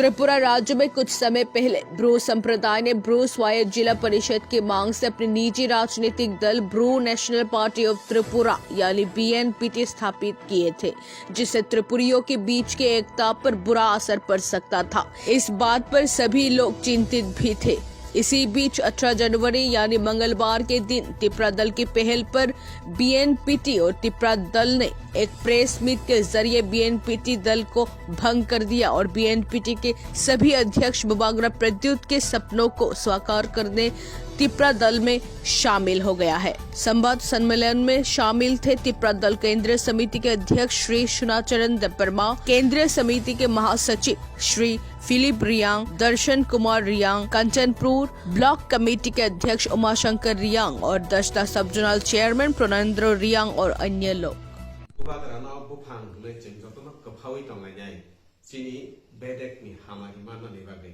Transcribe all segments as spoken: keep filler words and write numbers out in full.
त्रिपुरा राज्य में कुछ समय पहले ब्रू संप्रदाय ने ब्रू स्वायत्त जिला परिषद की मांग से अपनी निजी राजनीतिक दल Bru national party of Tripura यानी बीएनपीटी स्थापित किए थे, जिससे त्रिपुरियों के बीच के एकता पर बुरा असर पड़ सकता था। इस बात पर सभी लोग चिंतित भी थे। इसी बीच अठारह जनवरी यानी मंगलवार के दिन तिपरा दल की पहल पर बीएनपीटी और तिपरा दल ने एक प्रेस मीट के जरिए बीएनपीटी दल को भंग कर दिया और बीएनपीटी के सभी अध्यक्ष बुबाग्रा प्रद्युत के सपनों को साकार करने तिपरा दल में शामिल हो गया है। संवाद सम्मेलन में शामिल थे तिपरा दल केंद्रीय समिति के अध्यक्ष श्री सुनाचरण देबबर्मा, केंद्रीय समिति के महासचिव श्री फिलिप रियांग, दर्शन कुमार रियांग, कंचनपुर ब्लॉक कमेटी के अध्यक्ष उमाशंकर रियांग और दशदा सब जोनल चेयरमैन प्रणेंद्र रियांग और अन्य लोग। Bubagrano buphang hwnwi chwng jotono kwphaui tonglainai, chini bedekni hamari mannani bagwi.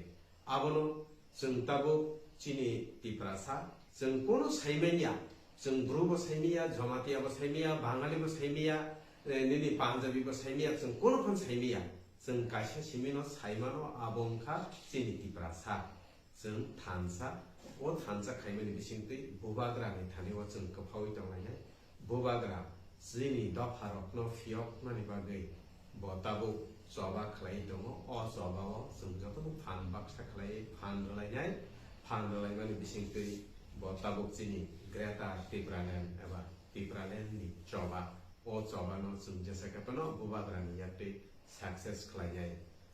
Abono chwng tabuk chini Tiprasa, chwng kono saimanya, chwng Bru bo saimanya, Jamatia bo saimanya, Bangali bo saimanya, eh, nini Punjabi bo saimanya, chwng kono phano saimanya. Chwng kaisa simino saimano, abo wngkha chini Tiprasa. Chwng thansa, o thansa khaimani bisingtwi bubagrani thani o chwng kwphaui tonglainai. Bubagra chini dopharokno phiyoknani bagwi bo tabuk choba khlai tongo. O chobao chwng jotono phan baksa khlaiwi phan rwlainai. Phan rwlaimani bisingtwi bo tabuk chini Greater Tipraland eba Tipralandni choba. O chobano chwng jesa khe phano bubagrani yaktwi success khlainai.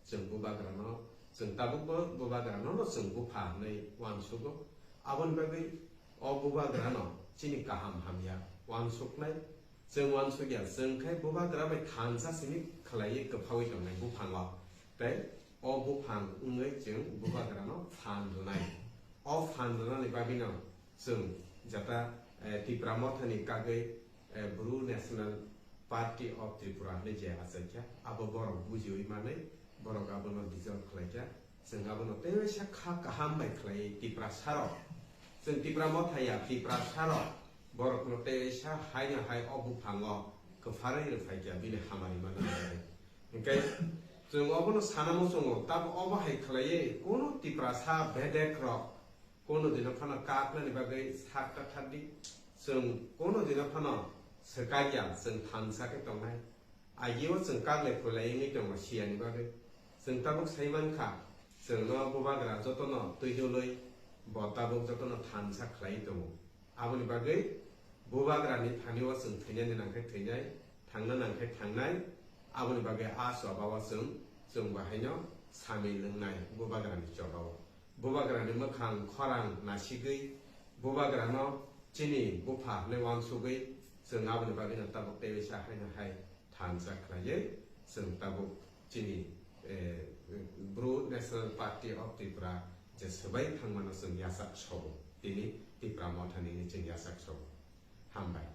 Chwng bubagrano, chwng tabukbo bubagrano no chwng bupha hwnwi uansugo. Aboni bagwi o bubagrano chini kaham hamya uansuknai. Chwng uansukya, chwng khai bubagra bai thansa simi khlaiwi kwphaui tongnai buphango. Tei o buphang wngwi chwng bubagrano phan rwnai. O phan rwnani bagwino chwng jata, eh, Tipra Mothani kagwi, eh, Bru National Party of Tripura hwnwi je achaikha, abo borok bujiwi manwi borok abono dissolve khlaikha. Chwng abono tei waisa kha kaham bai khlaiwi Tiprasarok, chwng Tipra Motha ya, Tiprasarok borokno tei waisa haino hai o buphango kwpharwi rwphaikha bini hamari manna bagwi. Hinkhe chwng obono sana muchungo, tamo obo hai khlaiwi kono Tiprasa bedekrok kono dino phano kaknani bagwi sak ta thar di. Chwng kono dino phano swkakya, chwng thansa khe tongnai. Agio chwng kaklai phuilai wngwi tongo siyani bagwi. Chwng tabuk sai mankha, chwngno bubagra jotono twi dwlwi bo tabuk jotono thansa khlaiwi tongo. Aboni bagwi bubagrani thani o chwng thwinani nangkhe thwinai, thangna nangkhe thangnai. Aboni bagwi a chobao chwng, chwng bahaino samil wngnai bubagrani chobao. Bubagrani mwkhang khorang nasigwi bubagrano chini bupha hwnwi uansugwi chwng aboni bagwino tabuk tei waisa haino hai thansa khlaiwi chwng tabuk chini, eh, Bru National Party of Tripura je swbai thangmano chwng yachak sobo tini Tipra Mothani hwnwi chwng yachak sobo. Hambai.